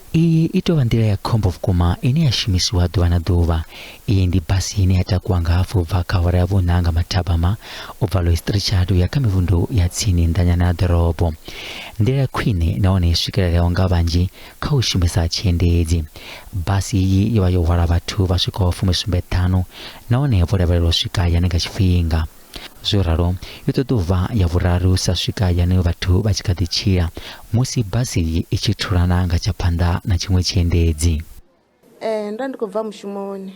Iyi i tou vha nḓila ya khombo vhukuma ine ya shumisiwa ḓuvha na ḓuvha. Iyi ndi basi ine ya takuwa nga hafu u bva kha awara ya vhuṋa nga mathabama u bva Louis Trichardt u ya kha mivhundu ya tsini nnḓanyana ha ḓorobo. Nḓila ya khwine nahone i swikeleleaho nga vhanzhi kha u shumisa tshiendedzi. Basi iyi yo vha yo hwala vhathu vha swikaho fumisumbe ṱhanu nahone vho lavhelelwa u swika hayani nga tshifhinga. Zwo ralo, yo ṱoḓa u vha ya vhuraru sa swika hayani vhathu vha tshi kha ḓi tshila musi basi iyi i tshi thulana nga tsha phanḓa na tshiṅwe tshiendedzi. Ee, ndo ndi khou bva mushumoni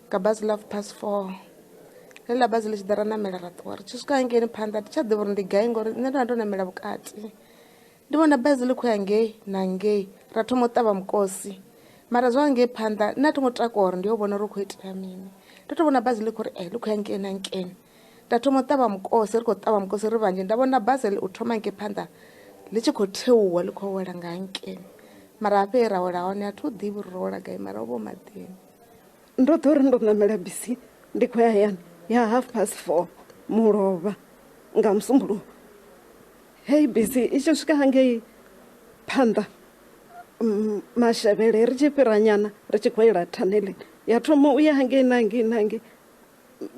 nga bazi ḽa half past four ḽeḽa bazi ḽi tshi ḓa ra namela ra ṱuwa ri tshi swika hangeini phanḓa thi tsha ḓivha uri ndi gai ngori nṋe ndo vha ndo namela vhukati ndi vhona bazi ḽi khou ya ngei na ngei ra thoma u ṱavha mukosi mara zwa ngei phanḓa nṋe a thi ngo takuwa uri ndi yo vhona uri hu khou itea mini ndo to vhona bazi ḽi khou ri e ḽi khou ya ngei na ngei nda thoma u ṱavha mukosi ri khou ṱavha mukosi ri vhanzhi nda vhona bazi u thoma ngei phanḓa ḽi tshi khou theuwa ḽi khou wela nga hangei mara hafha he ra wela hone a thi hu ḓivhi uri ro wela gai mara ho vha hu maḓini. Ndo ḓo ri ndo ṋamela bisi ndi khou ya hayani ya half past four mulovha nga musumbuluwo heyi bisi i tshi swika hangei phanḓa Mashavhele ri tshi fhira nyana ri tshi khou yela thaneleni ya thoma u ya hangei na hangei na hangei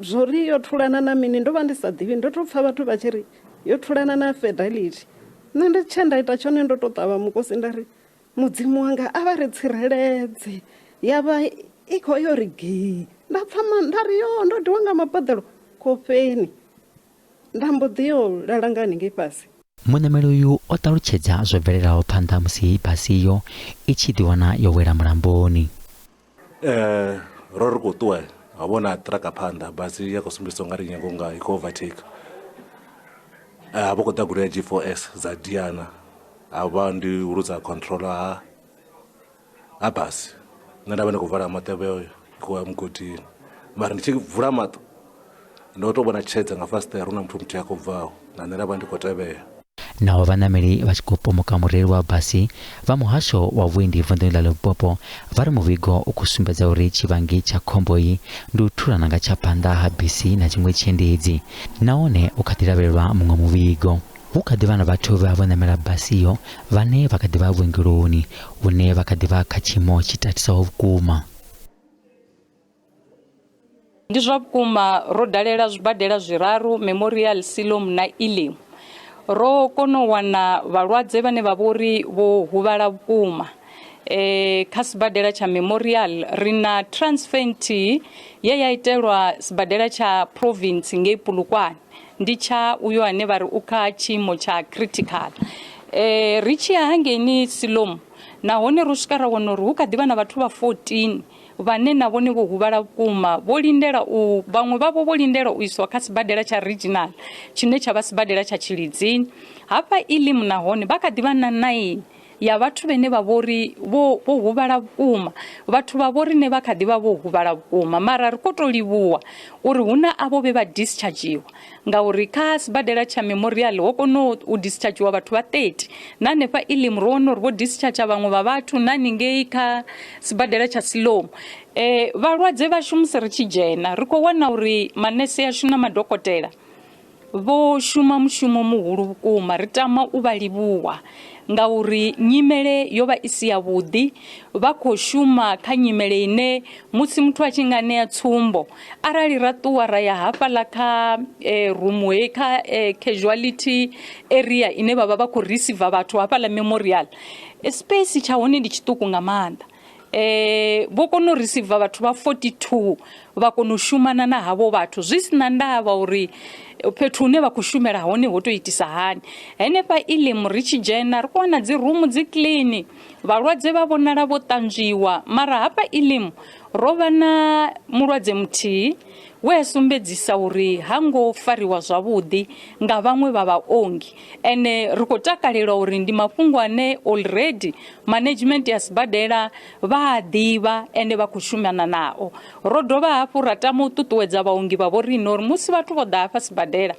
zwo ri yo thulana na mini ndo vha ndi sa ḓivhi ndo tou pfha vhathu vha tshi ri yo thulana na fedality nṋe ndi tshe nda ita tshone ndo to ṱavha mukosi nda ri mudzimu wanga a vha ri tsireledze ya vha i khou yo ri gii nda pfha nda ri yo ndo diwa nga maboḓelo khofheni nda mbo ḓi yo lala nga haningei fhasi. Muṋameli uyu o ṱalutshedza zwo bvelelaho phanḓa musi basi iyo i tshi ḓiwana yo wela mulamboni. Ro ri khou ṱuwa ha vha hu na ṱiraka phanḓa basi ya khou sumbedzisa ungari i nyaga unga i khou overtaker ha vha khou ḓa goloi ya G4S dza diana ha vha ndi u luza control ha ha basi nṋe nda vha ndi khou vala maṱo ya vha i khou ya mugodini mara ndi tshi vula maṱo ndo to vhona tshedza nga fasiṱere hu na muthu muthihi a khou bvaho na nṋe nda vha ndi khou tevhela. Naho vhaṋameli vha tshi khou pomoka mureili wa basi, vha muhasho wa vhuendi vunḓuni ḽa Limpopo vha ri muvhigo u khou sumbedza uri tshivhangi tsha khombo iyi ndi u thulana nga tsha phanḓa ha bisi na tshiṅwe tshiendedzi nahone hu kha ḓi lavhelelwa muṅwe muvhigo. Hu kha ḓi vha na vhathu vhe vha vho ṋamela basi iyo vhane vha kha ḓi vha vhuongeloni hune vha kha ḓi vha kha tshiimo tshi tatisaho vhukuma. Ndi zwa vhukuma ro dalela zwibadela zwiraru Memorial, Siloam na Elim. Ro kona u wana vhalwadze vhane vha vhori vho huvhala vhukuma. E, kha sibadela tsha Memorial ri na transfer nthihi ye ya itelwa sibadela tsha province ngei Polokwane ndi tsha uyo ane vha ri u kha tshiimo tsha critical. E, ri tshi ya hangeini Siloam nahone ro swika ra wana uri hu kha ḓi vha na vhathu vha 14 vhane na vhone vho huvhala vhukuma vho lindela u vhaṅwe vhavho vho lindela u iswa kha sibadela tsha regional tshine tsha vha sibadela tsha Tshilidzini hafha Elim nahone vha kha ḓi vha na 9 ya vhathu vhene vha vhori vho vho huvhala vhukuma vhathu vha vho rine vha kha ḓi vha vho huvhala vhukuma mara ri khou tou livhuwa uri hu na avho vhe vha dischargiwa ngauri kha sibadela tsha Memorial ho kona u dischargiwa vhathu vha 30 na hanefha Elim ro wana uri vho discharge vhaṅwe vha vhathu na haningei kha sibadela tsha Siloam. Vhalwadze vhashu musi ri tshi dzhena ri khou wana uri manese ashu na madokotela vho shuma mushumo muhulu vhukuma ri tama u vha livhuwa ngauri nyimele yo vha i si yavhuḓi vha khou shuma kha nyimele ine musi muthu a tshi nga ṋea tsumbo Arali ra ṱuwa ra ya hafhaḽa kha rumu hei kha casualty area ine vha vha vha khou receiver vhathu hafhaḽa memorial space tsha hone ndi tshiṱuku nga maanḓa vho kona u receiver vhathu vha 42 vha kona u shumana na havho vhathu zwi si na ndavha uri fhethu hune vha khou shumela hone ho to itisa hani. Henefha Elim ri tshi dzhena ri khou wana dzi rumu dzi clean vhalwadze vha vhonala vho ṱanzwiwa mara hafha Elim Ro vha na mulwadze muthihi we a sumbedzisa uri ha ngo fariwa zwavhuḓi nga vhaṅwe vha vhaongi ene ri khou takalela uri ndi mafhungo ane already management ya sibadela vha a ḓivha ende vha khou shumana nao. Ro dovha hafhu ra tama u ṱuṱuwedza vhaongi vha vho riṋe uri musi vhathu vho ḓa hafha sibadela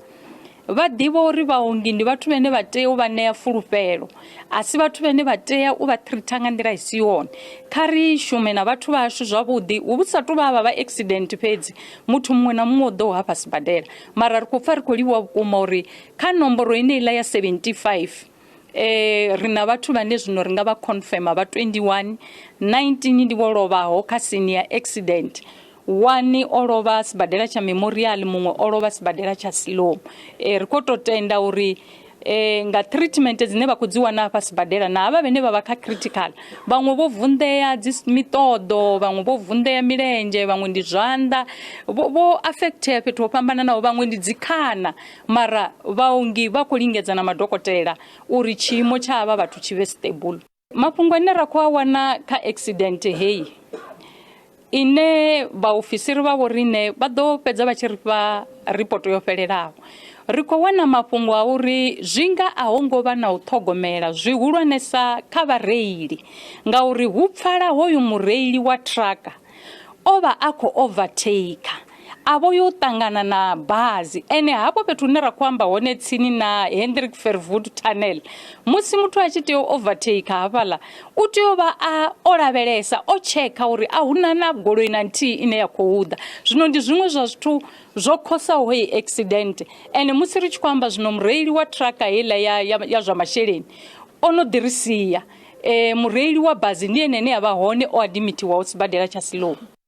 Vha ḓivha uri vhaongi ndi vhathu vhane vha tea u vha ṋea fulufhelo, a si vhathu vhane vha tea u vha thritha nga nḓila i si yone. Kha ri shume na vhathu vhashu zwavhuḓi, hu sa tou vha havha vha accident fhedzi, muthu muṅwe na muṅwe o ḓaho hafha sibadela. Mara ri khou pfa ri khou livhuwa vhukuma uri kha nomboro yeneiḽa ya 75. Ri na vhathu vhane zwino ri nga vha confirma vha 21, 19 ndi vho lovhaho kha scene ya accident. One o lovha sibadela tsha Memorial, muṅwe o lovha sibadela tsha Siloam. Ri khou tou tenda uri nga treatment dzine vha khou dzi wana hafha sibadela na havha vhane vha vha kha critical, vhaṅwe vho vunḓea dzi miṱoḓo, vhaṅwe vho vunḓea milenzhe, vhaṅwe ndi zwanḓa, vho affectea fhethu ho fhambananaho, vhaṅwe ndi dzikhana. Mara vhaongi vha khou lingedza na madokotela uri tshiimo tsha havha vhathu tshi vhe stable. Mafhungo ane ra khou a wana kha accident heyi ine vhaofisiri vha vho riṋe vha ḓo fhedza vha tshi ri fha ripoto yo fhelelaho, ri khou wana mafhungo a uri zwi nga a ho ngo vha na u ṱhogomela zwihulwanesa kha vhareili ngauri hu pfala hoyu mureili wa ṱhiraka o vha a khou overtaker a vho yo ṱangana na bazi ene hafho fhethu hune ra khou amba hone tsini na Hendrik Verwoerd Tunnel musi muthu a tshi tea u overtake hafhaḽa u tea u vha a o lavhelesa o tshekha uri a huna na goloi na nthihi ine ya khou ḓa. Zwino ndi zwiṅwe zwa zwithu zwo khosaho heyi accident ende musi ri tshi khou amba zwino mureili wa truck heiḽa ya, ya, ya zwa masheleni o no ḓi ri sia. Mureili wa bazi ndi ene ane a vha hone o adimitiwaho sibadela tsha Siloam.